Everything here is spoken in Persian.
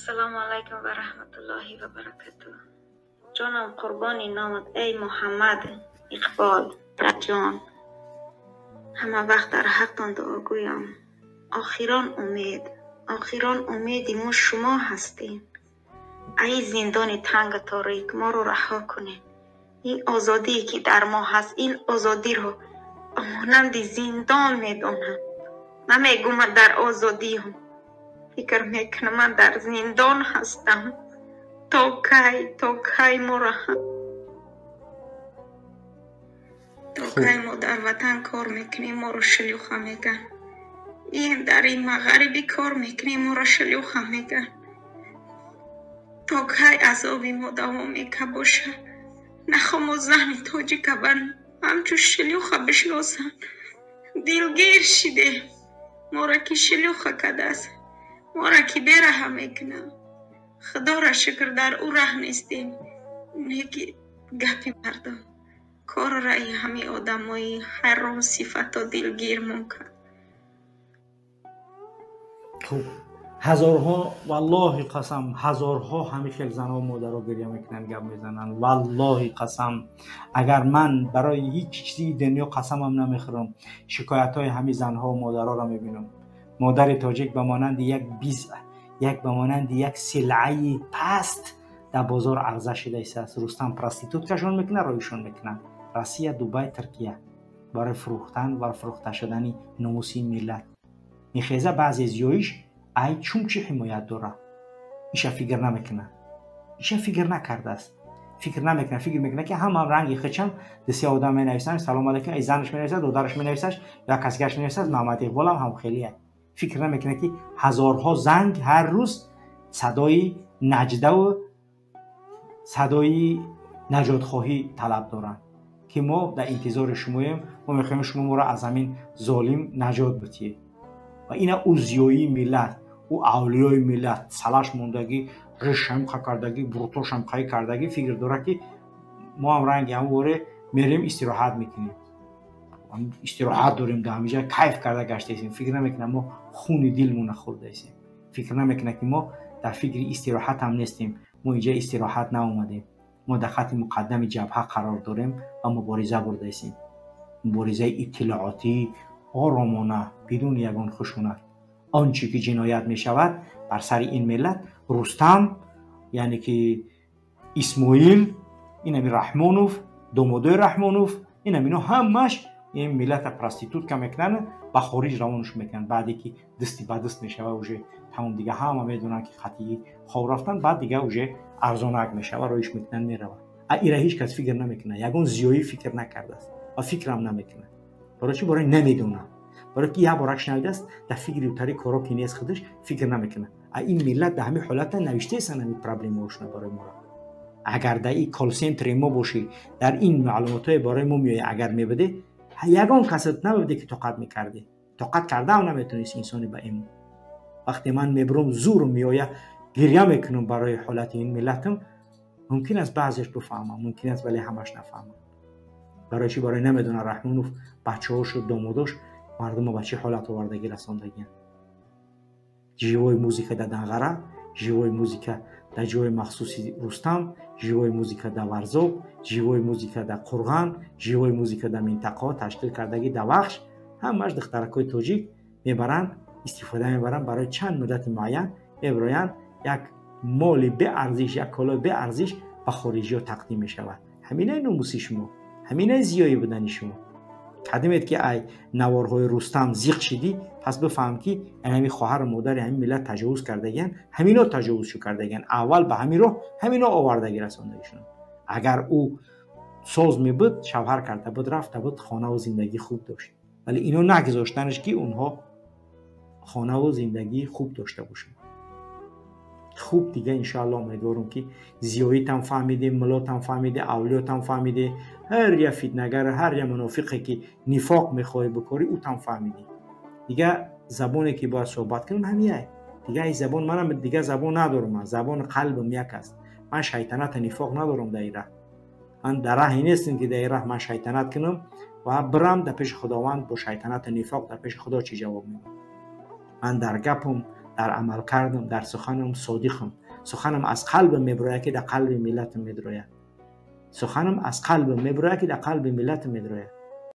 السلام علیکم و رحمت الله و برکاته. جانم قربانی نامت ای محمد اقبال جان، همه وقت در حقتان دعاگویم. آخران امید، آخران امیدی ما شما هستین. ای زندان تنگ تاریک ما رو رها کنین. این آزادی که در ما هست، این آزادی رو مانند زندان میدونم. نمیگم من در آزادی هم، فکر میکنم من در زندان هستم. تا کی، تا کی ما رها، تا کی ما در وطن کار میکنیم ما رو شلوخه میگن. این در این مغربی کار میکنیم ما رو شلوخه میگن. تا کی عذابی ما دوام میکه باشه؟ نخوام ما زن تاجیک بر همچون شلوخه بشناسن. دلگیر شده ما را که شلوخه کده است، ما را که بیره میکنه. خدا را شکر در او ره نیستیم. یکی گپی مردم کار رای همه آدمای حرام صفت و دلگیر مون کرد. خب هزارها، والله قسم، هزارها همین خیل زنها و مادرها گریه میکنن، گپ میزنن. والله قسم اگر من برای هیچ چیزی دنیا قسمم نمیخورم، شکایت های همین زنها و مادرها را میبینم. مادر تاجیک به مانند یک بیز، یک به مانند یک سلعه پست در بازار عرضه شده است. رستم prostitutka شون میکنه، رویشون میکنن روسیه، دوبای، ترکیه برای فروختن و فروخته شدن ناموس ملت. میخیزه بعضی زیایش ای چون چی حمایت داره، ایشا فکر نمیکنه، ایشا فکر نکرده است، فکر نمیکنه، فکر میکنه که هم رنگی خچم دستی آدم می نویسن سلام علیکم، ای زنش می نویسه، دادرش می نویسه یا کسگش می نویسه، محمد اقبال هم خیلیه. فکر نمیکنه که هزارها زنگ هر روز صدای نجده و صدای نجات خواهی طلب دارن که ما در انتظار شماییم، ما میخوایم شما ما را از همین ظالم نجات بدید. و اینا او زیایی ملت، او اولیای ملت، سلاش موندگی، ریش هم کردگی، بروتوش هم قای کردگی، فکر داره که ما هم رنگ هم وره میریم استراحت میکنیم، استراحت داریم در همینجا کیف کرده گشته. فکر نمیکنه ما خون دلمون خورده ایستیم. فکر نمیکنه که ما در فکر استراحت هم نیستیم. ما اینجا استراحت نیامدیم، ما در خط مقدم جبهه قرار داریم و مبارزه برده ایستیم. مبارزه اطلاعاتی آرامانه، بدون یگان خشونت. آنچه که جنایت می شود بر سر این ملت، رستم یعنی که اسماعیل، این همی رحمانوف، دومادوی رحمانوف، این همینا همش این ملت prostitutka میکنن، به خارج روانش میکنن. بعدی که دستی به دست میشوه اوجه تمام دیگه همه میدونن که خطی خواب رفتن، بعد دیگه اوجه ارزانک میشوه، رویش میکنن میروه. ایره هیچ کس فکر نمیکنه، یگان زیایی فکر نکرده است و فکرم نمیکنه. برای چی؟ برای نمیدونه، برای که یه بار شنیده است در فکر تری کارا که نیست خودش فکر نمیکنه. این ملت در همین حالت نوشته است همین problem هاشون برای ما. اگر در این call center ما باشی، در این معلومات های برای ما میای، اگر میبده یگان کس نبوده که طاقت میکردی، طاقت کرده هم نمیتونست انسانی به این. وقتی من میبرم زور میآید گریه میکنم برای حالت این ملتم، ممکن است بعضیش بفهمم، ممکن است ولی همش نفهمم. برای چی؟ برای نمیدونه رحمانوف بچه‌هاش و داماداش مردم به چه حالت آوردگی رساندگی. живой музыка در دنغره، живой музыка در جای مخصوصی رستم، живой музыка در ورزاب، живой музыка در قرغان، живой музыка در منطقه تشکیل کردگی در وخش، همش دخترکای تاجیک میبرن استفاده میبرن برای چند مدت معین، میبرن یک مال به ارزش، یک کالا به ارزش به خارجی ها تقدیم میشود. همینه ناموسی شما، همینه زیایی بودن شما. کدیمت که ای نوارهای رستم زیق شدی، پس بفهم که همین خواهر و مادر همین ملت تجاوز کردگن، همینا تجاوز شو کردگن، اول به همین راه همینا آوردگی رساندگیشون. اگر او ساز می بود، شوهر کرده بود، رفته بود، خانه و زندگی خوب داشت، ولی اینو نگذاشتنش که اونها خانه و زندگی خوب داشته باشن. خوب دیگه انشاءالله امیدوارم که زیایی تم فهمیده، ملا تم فهمیده، اولیا تم فهمیده، هر یه فتنه‌گر، هر یه منافقی که نفاق میخوای بکاری او تم فهمیده. دیگه زبانی که باید صحبت کنم همیه دیگه. ای زبان منم دیگه زبان ندارم، من زبان قلبم یک است. من شیطنت نفاق ندارم در این راه. من در راهی نیستم که در این راه من شیطنت کنم و برم در پیش خداوند با شیطنت نفاق در پیش خدا چی جواب میدم. من در گپم، در عمل کردم، در سخنم صادقم. سخنم از قلبم میبراید که در قلب ملت میدروید. سخنم از قلبم میبراید که در قلب ملت میدروید.